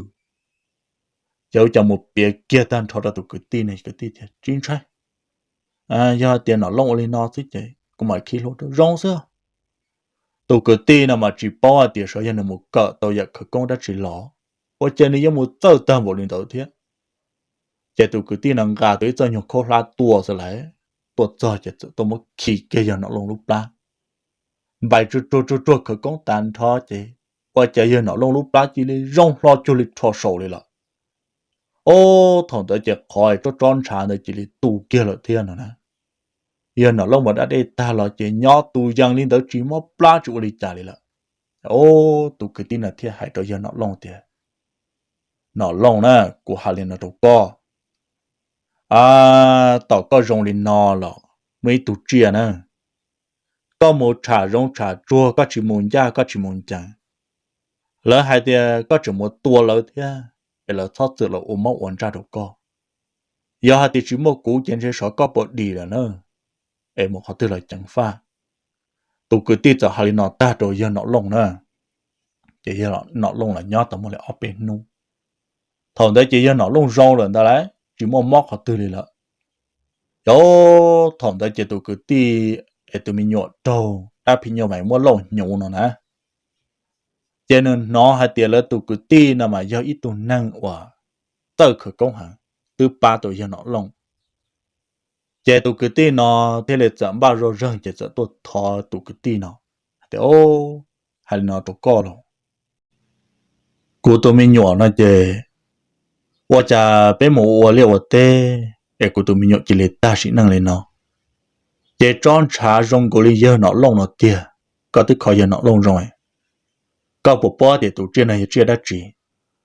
Ces ua cas mus piav kiag tag nrho rau tus kwv tij ne, kwv tij tias, tsis ntshai, yog hais tias Nom Looj ua li no xwb ces kuv mam khib hlub rau zoo xwb. Tus kwv tij no mas tsis paub hais tias xyov yog nws mus kawm tau yam khawv koob dab tsi los, ua cas nws yuav mus txawj tag npaum li ntawd thiab. Ces tus kwv tij no nqa tau ib txoj nyuag khaub hlab tuaj xwb lauj. tuaj txog ces txawm tuaj muab khi kiag yawg Nom Looj lub plab, npais tsuag tsuag tsuag tsuag khawv koob tas nrho ces ua cas yawg Nom Looj lub plab cia li zoo hlo cuag li rho saus li lawm. Ob, thaum ntawd ces qhov tsob tsob ntshav ntawd cia li tu kiag lawm thiab no na. Yawg Nom Looj mas da dej tag los ces nyob tus yees li ntawd tsis mob plab tsis ua li cas li lawm. Ob, tus kwv tij no thiaj hais rau yawg Nom Looj tias, Nom Looj na, kuv hais li no rau koj, a, tom koj zoo li no los muaj ib tug tsiaj na, koj mus tsham zoov tsham tsuag koj tsis mus ncaj koj tsis mus ncees, lawv hais tias koj tseem mus tua lawv thiab, es lawv txhob txwm los ua mob ua ntsaj rau koj. Yog hais tias tsis muaj kuv ces ntshe xyov koj puas dim lawm na, es mus qhov twg los ceev faj. Tus kwv tij txawm hais li no tag rau yawg Nom Looj na, ces yawg Nom Looj los nyob tau muaj li ob peb hnub. Thaum ntawd ces yawg Nom Looj zoo lawm ntag lauj, tsis muaj mob qhov twg li lawm. Ces thaum ntawd ces tus kwv tij es tus me nyuam raug dab phim nyuj vais muab lauj hnyuv no na, ces nws hnov hais tias lawv tus kwv tij no mas yog ib tug neeg uas txawj khawv koob heev, twb pab tau yawg Nom Looj. Ces tus kwv tij no thiaj li txawm npaj zoj zeeg ces txawm tuaj thov tus kwv tij no tias, Hais li no rau koj los, kuv tus me nyuam no ces ua cas peb mus ua liaj ua teb es kuv tus me nyuam cia li tag sim neej li no, ces tsob ntshav zoo nkaus li yawg Nom Looj no tiag, koj twb kho yawg Nom Looj zoo, koj puas paub tias tus tsiaj no yog tsiaj dab tsi,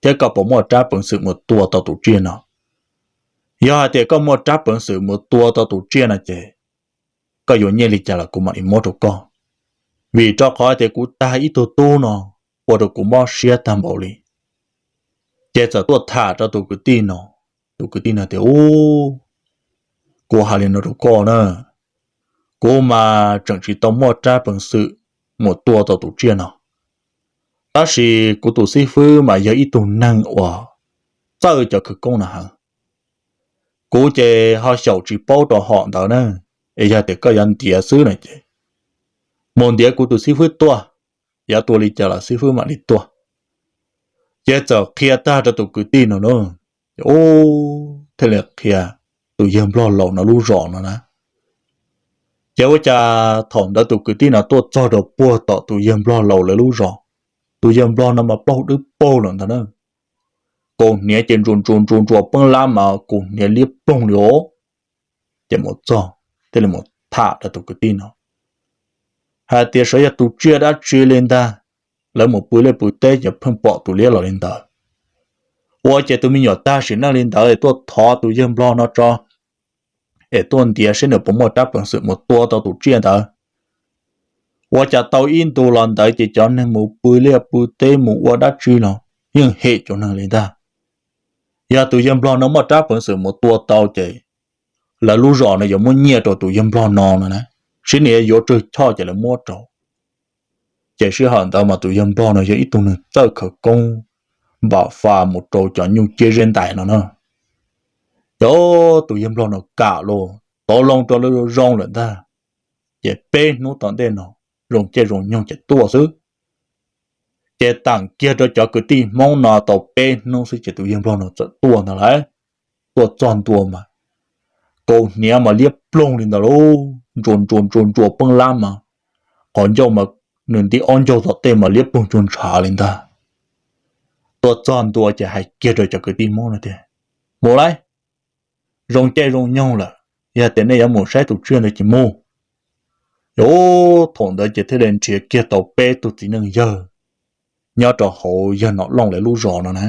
thiab koj puas muaj rab peev xwm mus tua tau tus tsiaj no? Yog hais tias koj muaj rab peev xwm mus tua tau tus tsiaj no ces koj yuav nyiaj li cas los kuv mam li muab rau koj, vim rau qhov tias kuv tag ib tug tub no ua rau kuv mob siab tag npaum li. Ces txawm tuaj tham rau tus kwv tij no, tus kwv tij no tias, Ub, kuv hais li no rau koj na, kuv mas tseem tsis tau muaj rab peev xwm mus tua tau tus tsiaj no, tab sis kuv tus xib fwb mas yog ib tug neeg uas txawj cov khawv koob no heev. Kuv ces ho xyaum tsis paub rau hom ntawd na, es yog tias koj yuav ntiav xwb no ces mus ntiav kuv tus xib fwb tuaj, yuav tua li cas los xib fwb mam li tuaj. Ces txawm qhia tag rau tus kwv tij no na, ces ub, thiaj li qhia tus yawg nplog laus no lub zos no na. Ces ua cas thaum ntawd tus kwv tij no tuaj txog rau puag tom tus yawg nplog laus lawv lub zos, tus yawg nplog no mas plaub hau dawb paug lawm ntag na, kaus hniav ces ntsuas ntsuas ntsuas ntsuas poob lab mas kaus hniav liab ploog li os. Ces mus txog thiaj li mus tham rau tus kwv tij no hais tias, Xyov yog tus tsiaj dab tsi li ntag, lawv mus pw liaj pw teb ces pheej pom tus liab los li ntawd. Ua ces tus me nyuam tag sim neej li ntawd es tuaj thov tus yawg nplog no tso, es tuaj ntiav seb nws puas muaj rab peev xwm mus tua tau tus tsiaj ntawd. Ua cas tau ib ntus los ntawd ces cov neeg mus pw liaj pw teb mus ua dab tsi los yeej hem cov neeg li ntag. Yog tus yawg nplog no muaj rab peev xwm mus tua tau ces lawv lub zos no yuav muab nyiaj rau tus yawg nplog no no na, sib nws yuav tsawg choj ces lawv muab rau. Ces sij hawm ntawd mas tus yawg nplog no yog ib tug neeg txawj khawv koob npam fas mus rau cov nyuj ciab zeb ntais no na. Ces tus yawg nplog no kam los tov loo rau lawv zoo lawm ntag. Ces peb hnub tom ntej no zoo caij zoo nyoog ces tuaj xwb. Ces teem kiag rau cov kwv tij Hmoob no tau peb hnub xwb ces tus yawg nplog no txawm tuaj ntag lauj. Tuaj txog ntua mas kaus hniav mas liab ploog li ntawd lauj, ntsuas ntsuas ntsuas ntsuas poob lab mas qhov ncauj mas nws nti ob ncaug tom tej mas liab ploog cuag ntshav li ntag. Tuaj txog ntua ces hais kiag rau cov kwv tij Hmoob no tias, Mus lauj, zoo caij zoo nyoog lawm, yog tias nej yuav mus saib tus tsiaj ntawd ces mus. Ces thaum ntawd ces thiaj li nrhiav kiag tau peb tug txiv neej yawg nyob rau hauv yawg Nom Looj lawv lub zos no na,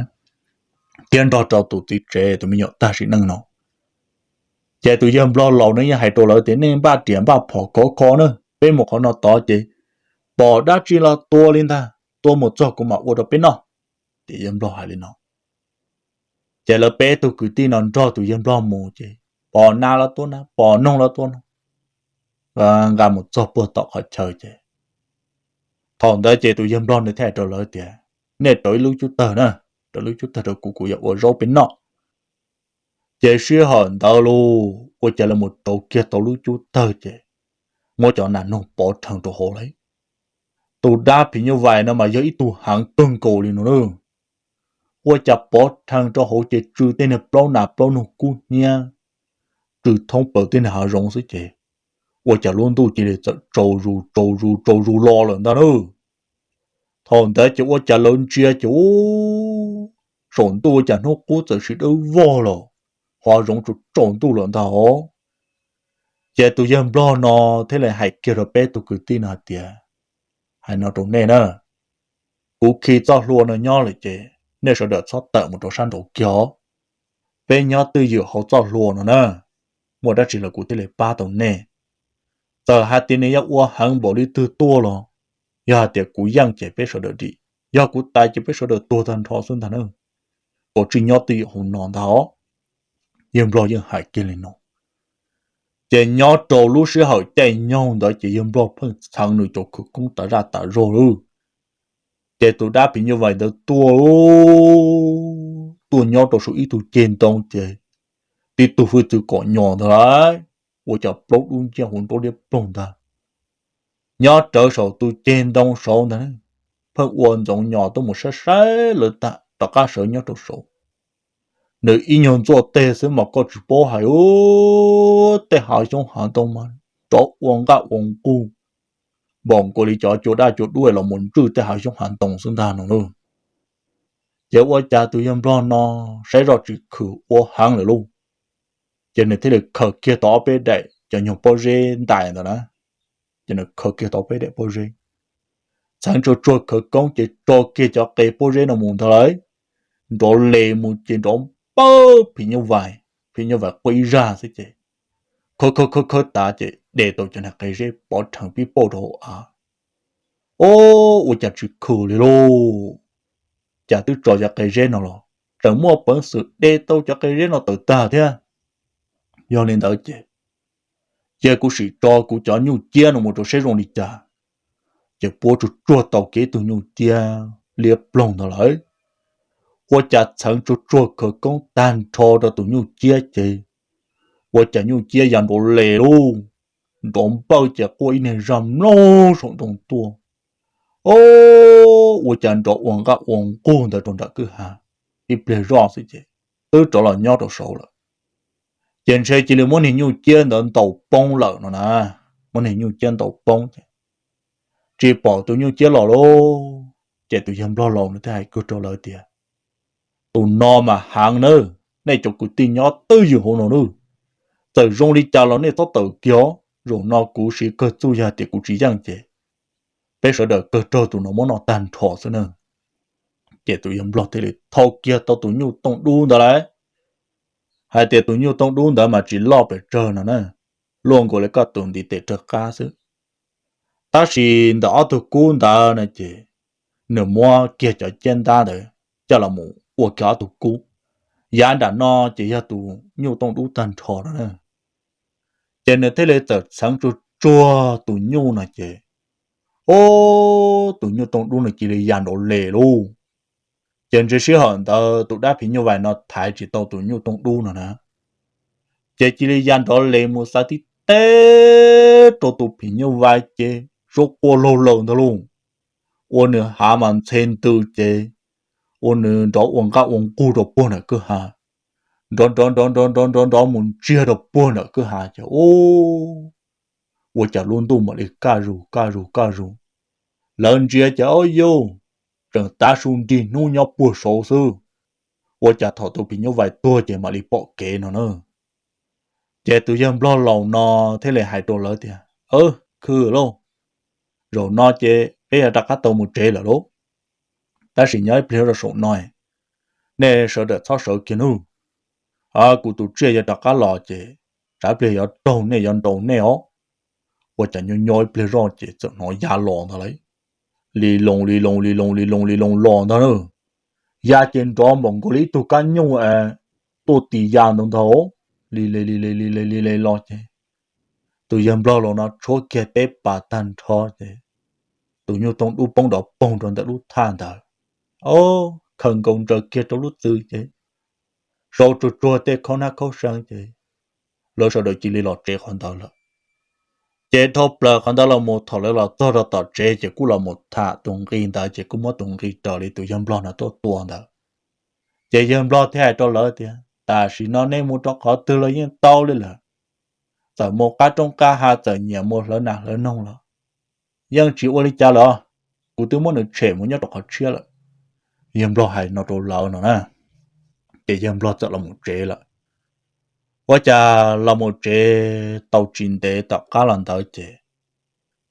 thiab nrog rau tus txiv tsev tus me nyuam tag sim neej no. Ces tus yawg nplog laus no yeej hais rau lawv tias, Nej npaj riam npaj phom khov kho na, peb mus qhov no tod ces pom dab tsi los tua li ntag, tua mus txog kuv mam ua rau peb noj. Ces yawg nplog hais li no. Ces lawv peb tug kwv tij no nrog tus yawg nplog mus ces pom nas los tua nas, pom noog los tua noog, nqa mus txog puag tom qhov chaw ces thaum ntawd ces tus yawg nplog nws thiaj hais rau lawv tias, Nej rauv ib lub cub tawg na, rauv lub cub tawg rau kuv, kuv yuav ua zaub peb noj. Ces sij hawm ntawd los ua cas lawv mus rauv kiag tau lub cub tawg ces muab cov nas noog pov rhees rau hauv lawm. Tus dab phim nyuj vais no mas yog ib tug heev kawg nkaus li no na. Ua cas pov rhees rau hauv ces tsw tej niag plaub nas plaub noog kub hnyiab, tsw thoob plaws tib neeg hav zoov xwb ces ua cas lub ntuj cia li txawm tsaus zus tsaus zus tsaus zus los lawm ntag na. Thaum ntawd ces ua cas lawv ntsia ces u, saum ntuj ua cas hnub qub txawm sim dawb vog los, hav zoov tsaus tsaus ntuj lawm ntag os. Ces tus yawg nplog no thiaj li hais kiag rau peb tus kwv tij no hais tias, hais no rau nej na, kuv khi txoj hlua no nyob lawm ces nej sawv daws txhob tawm mus rau sab nraud kiag os. Peb nyob twj ywm hauv txoj hlua no na, muaj dab tsi los kuv thiaj li pab tau nej. Txawm hais tias nws yuav ua heev npaum li twg tuaj los, yog hais tias kuv yeej ces peb sawv daws dim, yog kuv tais ces peb sawv daws tuag tag nrho xwb ntag na. Kom tsis nyob twj ywm hauv no ntag os. Yawg nplog yeej hais kiag li no. Ces nyob rau lub sij hawm caij nyoog ntawd ces yawg nplog pheej txheev nws cov khawv koob tas zaj tas zog lawm. Ces tus dab phim nyuj vais ntawd tuaj, tuaj nyob rau saum ib tug ceg ntoo ces tib tug hwj txwv kom nyos ntag lauj, ua cas plaub dub nciab hauv nruab liab ploog ntag. Nyob rawv saum tus ceg ntoo saud ntag, pheej ua ntxoov nyos tuaj mus saib saib lawv rov qab sawv nyob rau saud. Nws ib nyuag ntxuaj teg xwb mas koj tsis paub hais, tej hav xyoob hav ntoo mas nrov ua nqaj ua nqug npaum nkaus li cov cua daj cua duab los mus ntswj tej hav xyoob hav ntoo xwb ntag no lauj. Ces ua cas tus yawg nplog no saib zoj tsis khwm ua heev lawm lauj, ces nws thiaj li khaws kiag tau ob peb daim cov nyuag pob zeb ntais ntawd na. Ces nws khaws kiag tau ob peb daim pob zeb, txheev tsuag tsuag khawv koob ces tso kiag cov qe pob zeb no mus ntag lauj. Nrov les mus ces nrov npawg phim nyuj vais, phim nyuj vais quaj ib zaj xwb ces khawb khawb khawb khawb tas ces de tau cov niag qe zeb pov rhees pib pauj rau hauv av. Ob, ua cas tsis khwm li lauj, cas twb tso cov qe zeb no los tseem muaj peev xwm de tau cov qe zeb no tawm tag thiab. Yog li ntawd ces cia kuv sim tso kuv cov nyuj ciab no mus rau seb zoo li cas. Ces puab tsuag tsuag tau kiag ib tug nyuj ciab liab ploog ntawd lawm. Ua cas txheev tsuag tsuag khawv koob tag nrho rau tus nyuj ciab ces ua cas nyuj ciab ya nrov les lauj, nrov npawg ces quaj ib niag zaj mloog saum ntoo tuaj. Ob, ua cas nrov ua nqaj ua nqug ntawd rau nram kwj ha, ib pliag zoj xwb ces twb rov los nyob rau saud lawm. Ces ntshe cia li muab niag nyuj ciab ntawd ntaus poob lawm no na, muab niag nyuj ciab ntaus poob ces tsis pom tus nyuj ciab los lauj. Ces tus yawg nplog laus nws thiaj hais kiag rau lawv tias, tus no mas heev nawb, nej cov kwv tij nyob twj ywm hauv no nawb, txawm zoo li cas los nej txhob tawm kiag os. Zaum no kuv siv kawg txuj, yog tias kuv tsis yeej ces peb sawv daws kawg raug tus no muab noj tag nrho xwb na. Ces tus yawg nplog thiaj li thau kiag tau tus nyuj tooj dub ntawd lawm, hais tias tus nyuj tooj dub ntawd mas tsis loj pes tsawg no na, luaj nkaus li koj tus ntiv tes rau qab xwb. Tab sis ntawm ob tug kub ntawd no ces nws muab kiag cov ciab ntab ntawd coj los mus ua kiag ob tug kub. Yav nram no ces yog tus nyuj tooj dub tag nrho no na. Ces nws thiaj li txawm txheev tsuag tsuag tus nyuj no ces, ob, tus nyuj tooj dub no cia li ya nrov les lauj. Ces ntshe sij hawm ntawd tus dab phim nyuj vais no thaiv tsis tau tus nyuj tooj dub no na, ces cia li ya nrov les mus xav tib teb rau tus phim nyuj vais ces suab quaj laug lawm ntag lauj. Ua nws hav mas ntxhe ntws ces ua nws nrov ua nqaj ua nqug rau puag nram kwj ha, nrov nrov nrov nrov nrov nrov nrov mus ntsiag rau puag nram kwj ha ces ua cas lub ntuj mam li kaj zus kaj zus kaj zus. Lawv ntsia ces ob yug, tseem tav su nrig hnub nyob puag saud xwb. Ua cas thaum tus phim nyuj vais tuag ces mam li pom kev no na. Ces tus yawg nplog laus no thiaj li hais rau lawv tias, khwv lauj, zaum no ces peb yuav rov qab tau mus tsev lawm lauj. Tab sis nyob ib pliag rau saum no, nej sawv daws txhob sawv kiag nawb. Kuv tus tsiaj yuav rov qab los ces tsam ib pliag yuav raug nej yuav ntaus nej os. Ua cas nyob nyob ib pliag zoj ces txawm hnov ya los ntag lauj. Li loo li loo li loo li loo li loo los ntag na. Ya ces nrov npaum nkaus li ib tug kab nyuj es tuaj tis ya ntawd ntag. Li le li le li le li le los ces tus yawg nplog laus no tshuab kiag teb pas tag nrho ces tus nyuj tooj dub poob nrov poog rau ntawm lub thaj ntawd. Ob, khaws nkaus ntsaws kiag rau lub txwv ces sau tsuag tsuag tej khaub hnab khaub seev ces lawv sawv daws cia li los tsev qhov ntawd lawm. Ces dhau plaws qhov ntawd los mus thaum lawv los txog rau tom tsev ces kuj los mus tham tus nqi ntawd ces kuj muab tus nqi raws li tus yawg nplog no tuaj tua ntawd. Ces yawg nplog thiaj hais rau lawv tias, tam sim no nej mus rau qhov twg los yeej tau li lawm. txawm mus qab roob qab hav, txawm nyiam mus hlawv nas hlawv noog los yeej tsis ua li cas lawm. Kuv twb muab nws tshem mus nyob rau qhov tshiab lawm. Yawg Nplog hais no rau lawv no na, ces Yawg Nplog txawm los mus tsev lawm. Ua cas los mus tsev tau tsis ntev tom qab los ntawd ces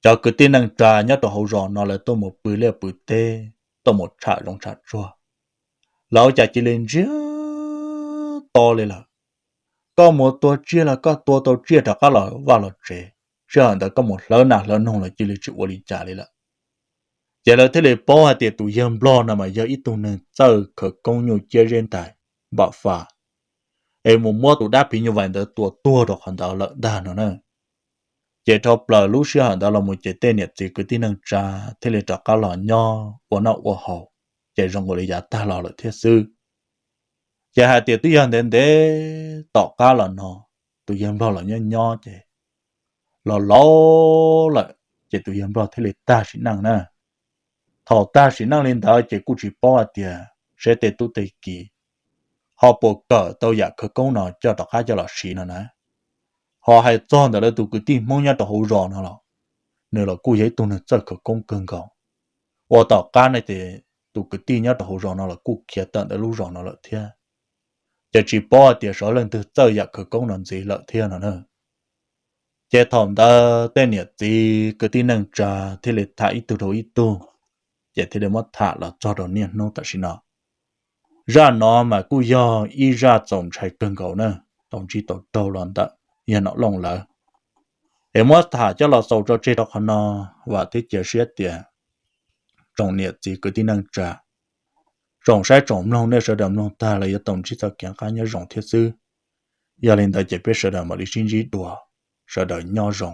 cov kwv tij neej tsa nyob rau hauv zos no lawv tuaj mus pw liaj pw teb, tuaj mus tsham zoov tsham tsuag, lawv ua cas cia li ntsiag to li lawm. Koj mus tua tsiaj los koj tua tau tsiaj rov qab los vaj los tsev, sij hawm ntawd koj mus hlawv nas hlawv noog los cia li tsis ua li cas li lawm. Ces lawv thiaj li paub hais tias tus Yawg Nplog no mas yog ib tug neeg txawj khawv koob nyuj ciab zeb ntais npam fas, es mus muab tus dab phim nyuj vais ntawd tua tuag rau qhov ntawd lawm ntag no na. Ces dhau plaws lub sij hawm ntawd los mus ces tej niam txiv kwv tij neej tsa thiaj li rov qab los nyob ua noj ua haus, ces zoo nkaus li yav tag los lawm thiab xwb. Ces hais tias twb yog ntev ntev tom qab los no, tus Yawg Nplog los nyob nyob ces los laus lawm, ces tus Yawg Nplog thiaj li tag sim neej na. Thaum tag sim neej li ntawd ces kuj tsis paub hais tias seb tej tub tej ki ho puas kawm tau yam khawv koob no coj rov qab coj los siv no na. Ho hais txog ntawm lawv tus kwv tij Hmoob nyob rau hauv zos no los, nws los kuj yog ib tug neeg txawj khawv koob kawg nkaus, ua tom qab no ces tus kwv tij nyob rau hauv zos no los kuj khiav tawm ntawm lub zos no lawm thiab. Ces tsis paub hais tias sawv leej twg txawj yam khawv koob no ntxiv lawm thiab no na. Ces thaum ntawd tej niam txiv kwv tij neej tsa thiaj li tham ib tug rau ib tug, ces thiaj li muab tham los txog rau niaj hnub tam sim no. Zaj no mas kuj yog ib zaj txaus ntshai kawg nkaus na, tau ntsib tau raug los ntawm yawg Nom Looj lawv. Es muab tham coj los xaus tso tseg rau qhov no, vam thiab cia siab tias tsoom niam txiv kwv tij neej tsa, tsoom saib tsoom mloog nej sawv daws mloog tag los yuav tau ntsib txoj kev noj qab nyob zoo thiab xwb. Yog li ntawd ces peb sawv daws mam li sib ntsib dua, sawv daws nyob zoo.